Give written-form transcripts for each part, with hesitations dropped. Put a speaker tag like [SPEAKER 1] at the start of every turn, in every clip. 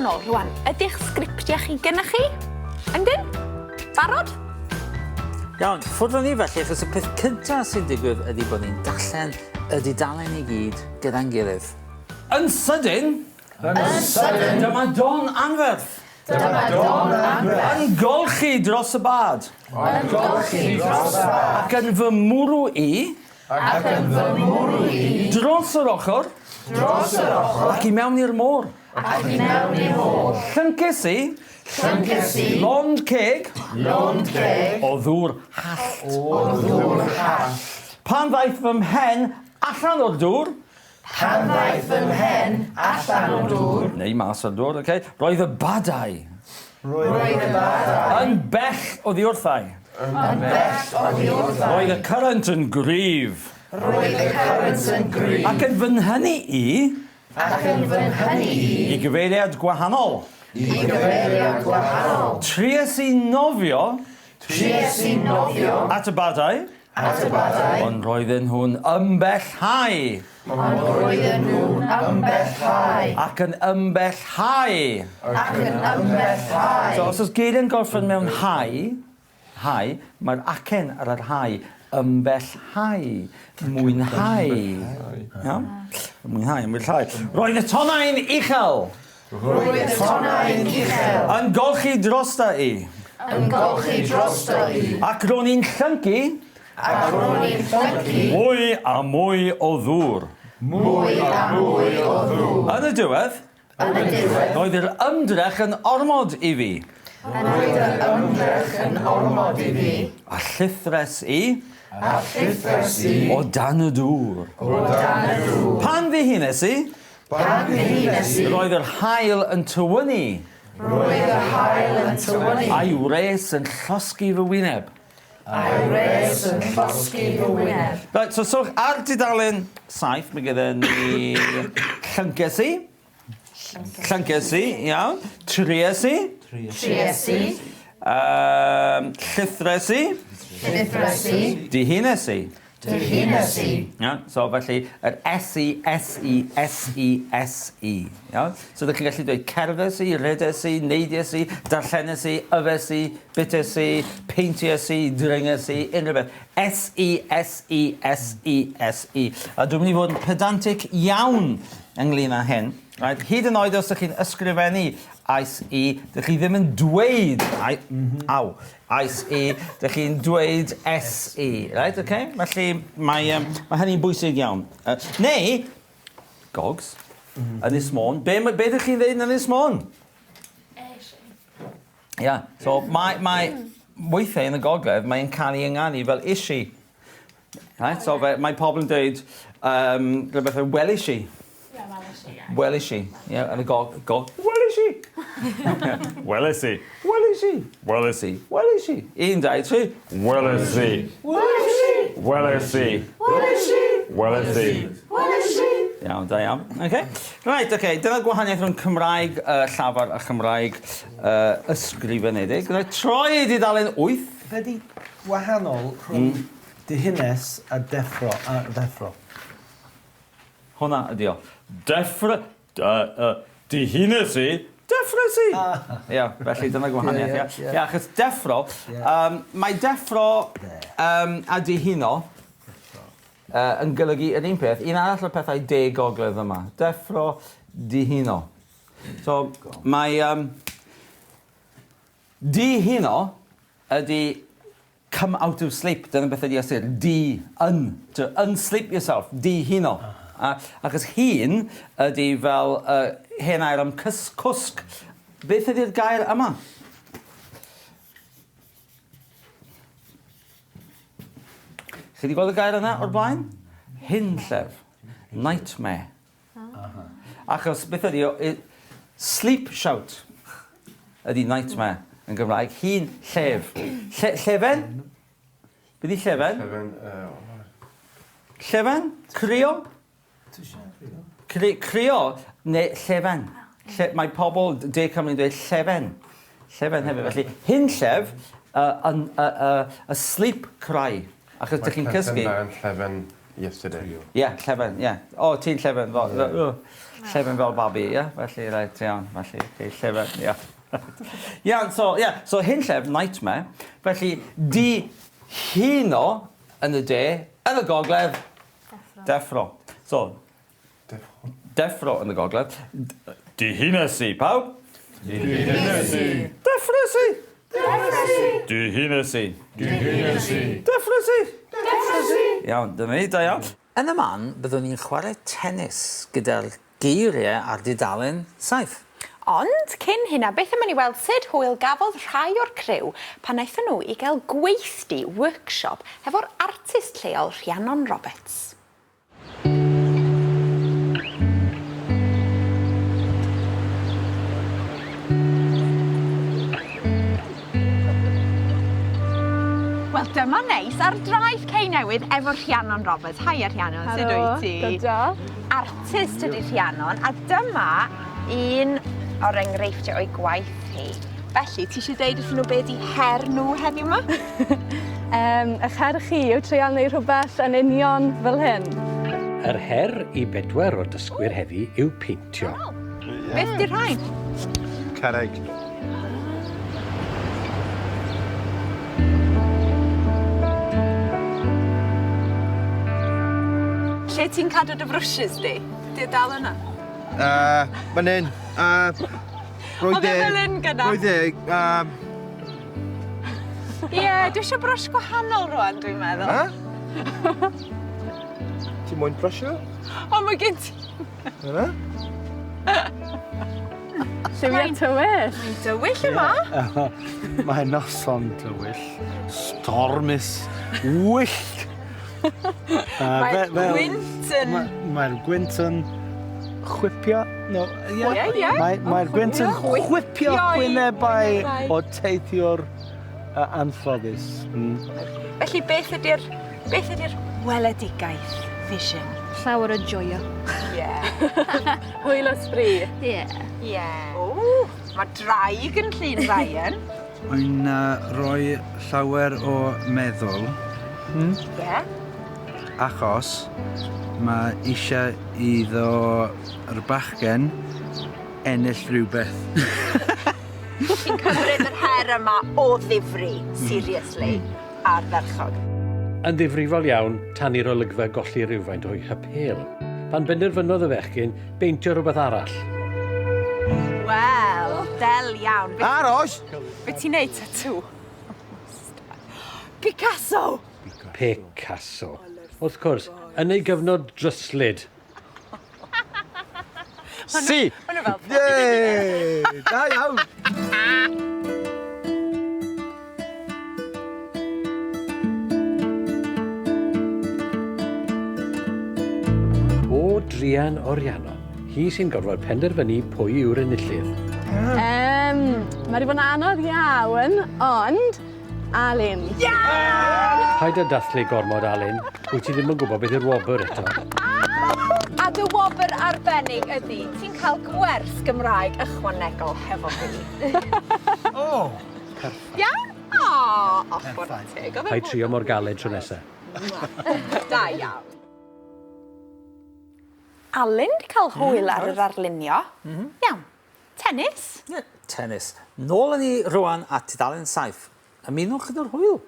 [SPEAKER 1] yn ôl rwan. Ydy'ch sgriptiau chi gyda chi? Yndyn? Barod?
[SPEAKER 2] Iawn, ffwrdd â ni felly, achos y peth cyntaf sy'n digwydd ydy bod ni'n darllen y dudalen i gyd gyda'n gilydd. Yn sydyn!
[SPEAKER 3] Yn sydyn!
[SPEAKER 2] Dyma don anferth!
[SPEAKER 3] Dyma don anferth!
[SPEAKER 2] Yn golchi dros y bad!
[SPEAKER 3] Yn golchi dros y bad!
[SPEAKER 2] Ac yn fy mwrw i.
[SPEAKER 3] Ac yn fy mwrw i.
[SPEAKER 2] Dros yr ochr.
[SPEAKER 3] Dros yr ochr.
[SPEAKER 2] Ac i mewn i'r môr.
[SPEAKER 3] Ac i mewn i'r môr.
[SPEAKER 2] Llynces i.
[SPEAKER 3] Llynces i.
[SPEAKER 2] Lond ceg.
[SPEAKER 3] Lond ceg.
[SPEAKER 2] O ddŵr hallt.
[SPEAKER 3] O ddŵr hallt.
[SPEAKER 2] Pan ddaeth fy mhen allan o'r dŵr.
[SPEAKER 3] Pan ddaeth fy mhen allan o'r dŵr.
[SPEAKER 2] Neu mas o'r dŵr, oce. Roedd y badau.
[SPEAKER 3] Roedd y badau.
[SPEAKER 2] Yn bell oddi wrthai.
[SPEAKER 3] Yn bell oddi wrthai.
[SPEAKER 2] Roedd y current yn gryf.
[SPEAKER 3] Roedd y current yn gryf.
[SPEAKER 2] Ac yn fy nhynnu i.
[SPEAKER 3] Ac yn fy nhynnu i.
[SPEAKER 2] I gyfeiriad gwahanol.
[SPEAKER 3] I gyfeiriad gwahanol.
[SPEAKER 2] Tries i nofio.
[SPEAKER 3] Tries i nofio.
[SPEAKER 2] At y badau.
[SPEAKER 3] At y badau.
[SPEAKER 2] Ond roedden nhw'n ymbellhau.
[SPEAKER 3] Ond roedden nhw'n ymbellhau.
[SPEAKER 2] Ac yn ymbellhau.
[SPEAKER 3] Ac yn ymbellhau.
[SPEAKER 2] So os oes geiriau'n gorffen mewn hau, Hau, mae'r acen ar yr hau, ymbellhau, mwynhau. Iawn? Mwynhau, ymbellhau. Roedd y tonnau'n uchel.
[SPEAKER 3] Roedd y tonnau'n uchel.
[SPEAKER 2] Yn golchi drosta i.
[SPEAKER 3] Yn golchi drosto i.
[SPEAKER 2] Ac ro'n i'n llyncu.
[SPEAKER 3] Ac ro'n i'n llyncu.
[SPEAKER 2] Mwy a mwy o ddŵr.
[SPEAKER 3] Mwy a mwy o ddŵr.
[SPEAKER 2] Yn y diwedd,
[SPEAKER 3] Yn y diwedd.
[SPEAKER 2] Roedd yr ymdrech yn ormod i fi.
[SPEAKER 3] Roedd yr ymdrech yn ormod i fi.
[SPEAKER 2] A llithres i.
[SPEAKER 3] A llithres i.
[SPEAKER 2] O dan y dŵr.
[SPEAKER 3] O dan y dŵr.
[SPEAKER 2] Pan ddihunes i.
[SPEAKER 3] Pan ddihunes i.
[SPEAKER 2] Roedd yr haul yn tywynnu.
[SPEAKER 3] Roedd yr haul yn tywynnu.
[SPEAKER 2] A'i wres yn llosgi fy wyneb.
[SPEAKER 3] A'i wres yn llosgi fy wyneb.
[SPEAKER 2] Reit, so sylwch ar dudalen 7, mae gyda ni llynces i. Llynces i, iawn. Tries i.
[SPEAKER 3] Tries i.
[SPEAKER 2] Um, llithres i.
[SPEAKER 3] Llithres i.
[SPEAKER 2] Dihunes i.
[SPEAKER 3] Dihunes i.
[SPEAKER 2] Iawn, so felly yr S I S I S I S I. Iawn? So ydych chi'n gallu dweud cerddes i, rhedes i, neidies i, darllenes i, yfes i, bites i, peinties i, dringes i, unrhyw beth. S I S I S I S I. A dwi'n mynd i fod yn pedantic iawn ynglyn â hyn. Right? Hyd yn oed os ydych chi'n ysgrifennu ice i, dych chi ddim yn dweud I, mm -hmm. aw, ice i, dych chi'n dweud S I. Right, okay? Felly mae, um, mae hynny'n bwysig iawn. Uh, neu, Gogs, mm. Ynys Môn. Be, be ydych chi'n dweud yn Ynys Môn? Ia, yeah. so mae, mae weithiau yn y gogledd, mae'n cael ei ynganu fel ishi. Right? So fe, mae pobl yn dweud um, rhywbeth fel welish i. Welish i. Ie, yn y gog... gog welish i! Welish i. Welish i. Welish i. Welish i. Un, dau, tri. Welish i.
[SPEAKER 3] Welish i.
[SPEAKER 2] Welish i.
[SPEAKER 3] Welish i.
[SPEAKER 2] Welish i.
[SPEAKER 3] Welish i.
[SPEAKER 2] Iawn, da iawn. Okay. Right, okay. Dyna'r gwahaniaeth rhwng Cymraeg uh, llafar a Chymraeg uh, ysgrifenedig. Rhaid troi i dudalen 8.
[SPEAKER 4] Be di gwahanol rhwng mm. dihunes a deffro? A ddeffro?
[SPEAKER 2] Hwnna ydi o. Deffro... Uh, uh, dihunes i, deffro i! Ah. Ia, felly dyna gwahaniaeth, ia. Ia, yeah, achos deffro, um, mae deffro um, a dihuno uh, yn golygu yr un peth. Un arall o'r pethau de gogledd yma. Deffro, dihuno. So, mae um, dihuno ydy come out of sleep, dyna beth ydy ystyr, di, un, to unsleep yourself, dihuno. A, achos hun ydy fel uh, hen air am cys, cwsg. Beth ydy'r gair yma? Chi wedi gweld y gair yna o'r blaen? Hunllef. Nightmare. Achos beth ydi o, sleep shout ydi nightmare yn Gymraeg. Hun, llef. Lle, llefen? Be di llefen?
[SPEAKER 5] Llefen, uh,
[SPEAKER 2] Llefen? Crio? Cri, crio neu llefen. Lle, mae pobl De Cymru'n dweud llefen. Llefen hefyd. Felly, hyn llef, uh, uh, uh, a sleep cry. Achos dych chi'n cysgu.
[SPEAKER 5] Mae llefen yesterday.
[SPEAKER 2] Ie, yeah, llefen, ie. Yeah. O, ti'n llefen. Ie. Llefen fel babi, ie? Felly, reit, iawn. Felly, okay, llefen, ie. Iawn, so, ie. Yeah, so hunllef, nightmare. Felly, di huno yn y de, yn y gogledd, deffro. Deffro. So, deffro. Deffro yn y gogledd. Dihunes i, pawb? Dihunes i. Deffro si. Deffro si. Dihunes i. Dihunes i. Deffro si. Deffro si. Iawn, dyma ni, da iawn. Yn y man, byddwn ni'n chwarae tennis gyda'r geiriau ar dudalen 7.
[SPEAKER 1] Ond cyn hynna, beth am i ni weld sut hwyl gafodd rhai o'r criw pan aethon nhw i gael gweithdy, workshop, hefo'r artist lleol Rhiannon Roberts. Wel dyma neis ar draeth Cei Newydd efo Rhiannon Roberts. Haia Rhiannon, sut wyt ti?
[SPEAKER 5] Helo, good
[SPEAKER 1] Artist ydy Rhiannon a dyma un o'r enghreifftiau o'i gwaith hi. Felly, ti eisiau deud wrthyn nhw be di her nhw heddiw 'ma?
[SPEAKER 5] Eich her chi yw treial neud rhywbeth yn union fel hyn.
[SPEAKER 6] Yr her i bedwar o'r dysgwyr heddi yw peintio.
[SPEAKER 1] Beth 'di'r rhain?
[SPEAKER 7] Carreg.
[SPEAKER 1] Lle ti'n cadw dy frwsys di? Di o dal yna?
[SPEAKER 7] Yy, fan hyn. Yy, roi
[SPEAKER 1] Oedd e fel hyn gynna?
[SPEAKER 7] Roi deg.
[SPEAKER 1] Ie, dwi eisiau brwsh gwahanol rwan, dwi'n meddwl.
[SPEAKER 7] Na? Ti moyn brysio?
[SPEAKER 1] O, mae gen ti...
[SPEAKER 7] Yna?
[SPEAKER 5] Lliwiau tywyll.
[SPEAKER 1] Mae'n dywyll yma.
[SPEAKER 4] Mae'n noson tywyll, stormus, wyllt.
[SPEAKER 1] Mae'r gwynt yn...
[SPEAKER 4] Mae'r gwynt yn chwipio... No, ie.
[SPEAKER 1] Ie, ie.
[SPEAKER 4] Mae'r gwynt yn chwipio wynebau o teithiwr anffodus. Mm.
[SPEAKER 1] Felly beth ydy'r beth ydy'r weledigaeth, vision?
[SPEAKER 8] Llawer o joio.
[SPEAKER 1] Ie.
[SPEAKER 5] Hwyl a sbri.
[SPEAKER 8] Ie.
[SPEAKER 1] Ie. O, mae draig yn llun Ryan.
[SPEAKER 9] Mae'n rhoi llawer o meddwl.
[SPEAKER 1] Hmm? Ie.
[SPEAKER 9] Achos mae eisiau iddo yr bachgen ennill rhywbeth.
[SPEAKER 1] Chi'n cymryd yr her yma o ddifri, seriously, ardderchog.
[SPEAKER 6] Yn ddifrifol iawn tan i'r olygfa golli rhywfaint o'i hapêl, pan benderfynodd y bechgyn beintio rhywbeth arall.
[SPEAKER 1] Wel, del iawn.
[SPEAKER 7] Aros!
[SPEAKER 1] Be ti'n neud tatŵ? Picasso!
[SPEAKER 6] Picasso. Wrth cwrs, yn ei gyfnod dryslyd.
[SPEAKER 7] Si!
[SPEAKER 1] Maen nhw fel...
[SPEAKER 7] Yay! Da iawn!
[SPEAKER 6] O druan o Rhiannon, hi sy'n gorfod penderfynu pwy yw'r enillydd.
[SPEAKER 5] Um, mae wedi bod yn anodd iawn, ond Alun.
[SPEAKER 6] Yeah! Paid â dathlu gormod, Alun. Wyt ti ddim yn gwybod beth yw'r wobr eto.
[SPEAKER 1] A dy wobr arbennig ydy, ti'n cael gwers Gymraeg ychwanegol hefo fi.
[SPEAKER 4] O! Perffaith.
[SPEAKER 1] Iawn? O, o, chwarae teg.
[SPEAKER 6] Paid trio mor galed tro nesa.
[SPEAKER 1] Da iawn. Alun 'di cael hwyl ar yr arlunio. Iawn. Tennis?
[SPEAKER 2] Ie, tennis. Nôl â ni rwan at tudalen 7. Ymunwch yn yr hwyl.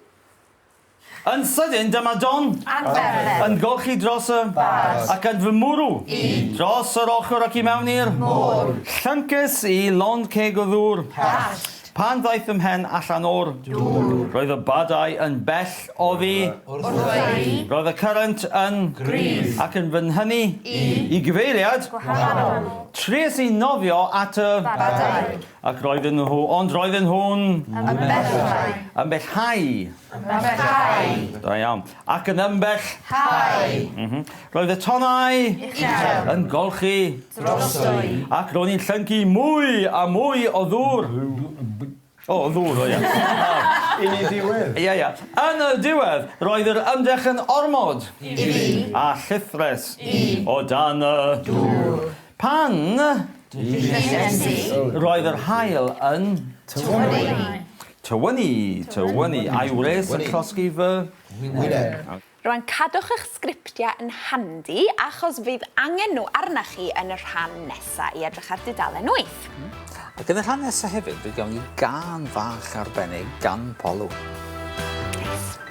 [SPEAKER 2] Yn sydyn, dyma Don.
[SPEAKER 3] Anferth.
[SPEAKER 2] Yn golchi dros y...
[SPEAKER 3] Bad.
[SPEAKER 2] Ac yn fy mwrw.
[SPEAKER 3] I.
[SPEAKER 2] Dros yr ochr ac i mewn i'r...
[SPEAKER 3] Môr.
[SPEAKER 2] Llynces i lond ceg o ddŵr.
[SPEAKER 3] Hallt.
[SPEAKER 2] Pan ddaeth fy mhen allan o'r...
[SPEAKER 3] Dŵr.
[SPEAKER 2] Roedd y badau yn bell oddi...
[SPEAKER 3] Wrtho i.
[SPEAKER 2] Roedd y cyrrent yn...
[SPEAKER 3] Gryf.
[SPEAKER 2] Ac yn fy nhynnu...
[SPEAKER 3] I.
[SPEAKER 2] I gyfeiriad...
[SPEAKER 3] Gwahanol.
[SPEAKER 2] Tries i nofio at y...
[SPEAKER 3] Badau.
[SPEAKER 2] Ac roedden nhw... Ond roedden nhw'n...
[SPEAKER 3] Ymbellhau.
[SPEAKER 2] Ymbellhau.
[SPEAKER 3] Ymbellhau.
[SPEAKER 2] Da iawn. Ac yn ymbell...
[SPEAKER 3] Hau.
[SPEAKER 2] Mm Roedd y tonnau...
[SPEAKER 3] Uchel.
[SPEAKER 2] Yn golchi...
[SPEAKER 3] Drosto i.
[SPEAKER 2] Ac ro'n i'n llyncu mwy a mwy o ddŵr. O, o ddŵr, o ia.
[SPEAKER 7] Yn y diwedd.
[SPEAKER 2] Ia, ia. Yn y diwedd, roedd yr ymdrech yn ormod.
[SPEAKER 3] I fi.
[SPEAKER 2] A llithres.
[SPEAKER 3] I.
[SPEAKER 2] O dan y...
[SPEAKER 3] Dŵr.
[SPEAKER 2] Pan...
[SPEAKER 3] Ddynes i.
[SPEAKER 2] Roedd yr haul yn...
[SPEAKER 3] Tywynnu.
[SPEAKER 2] Tywynnu, tywynnu. A'i wres yn llosgi fy...
[SPEAKER 7] Wyneb.
[SPEAKER 1] Rwan, cadwch eich sgriptiau yn handi, achos fydd angen nhw arnach chi yn y rhan nesa i edrych ar dudalen 8.
[SPEAKER 2] Ac yn y rhan nesaf hefyd, fe gawn ni gân fach arbennig gan Polw.
[SPEAKER 1] Nice.